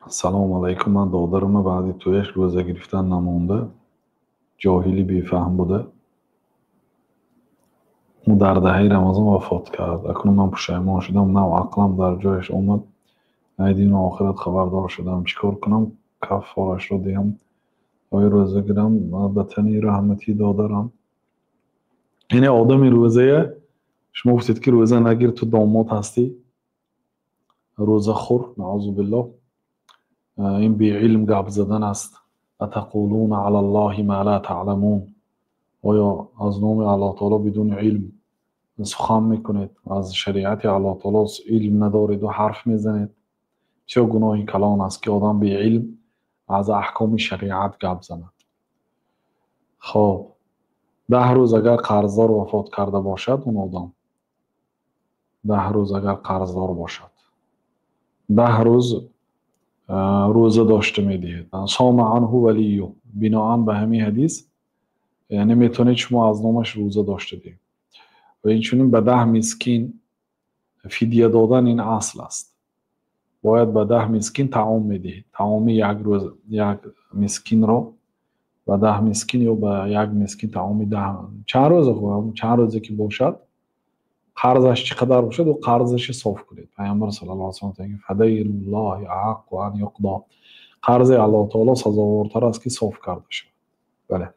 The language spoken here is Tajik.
Салому алайкум. Ман додарама баъди тӯяш рӯза гирифтан намонда, ҷоҳили бефаҳм буда, ӯ дар даҳаи Рамазон вафот кард. Акнун ман пушаймон шудам, нав ақлам дар ҷояш омад, ай дину охират хабардор шудам. Чӣ кор кунам, каффорашро диҳам оё рӯза гирам ба тани раҳмати додарам? Яъне одами рӯзая шумо гуфтед, ки рӯза нагир, ту домод ҳастӣ, рӯза хӯр. Наъузу биллоҳ, ин беилм гап задан аст. Атақулуна алаллоҳи ма ла таъламун. Оё аз номи Аллоҳ таоло бидуни илм сухан мекунед? Аз шариати Аллоҳ таоло илм надореду ҳарф мезанед. Бисёр гуноҳи калон аст, ки одам беилм аз аҳкоми шариат гап занад. Хоб, 10 рӯз агар қарздор вафот карда бошад, он одам 10 рӯз агар қарздор бошад, 10 рӯз рӯза дошта медиҳед. Сома анҳу валию. Биноан ба ҳамин ҳадис, яъне метавонед шумо аз номаш рӯза дошта диҳед. Ва инчунин ба 10 мискин фидя додан, ин асл аст. Бояд ба 10 мискин таом медиҳед. Таоми як рӯз як мискинро ба 10 мискин ё ба як мискин таоми даҳ, чанд рӯза, чанд рӯзе ки бошад, қарзаш чӣ қадар бошад, ӯ қарзаша соф кунед. Пайғамбар саллаллоҳу алайҳи васаллам: "Фадайнуллоҳи аҳаққу ан юқдо". Қарзи Аллоҳ таоло сазовортар аст, ки соф карда шавад. Бале.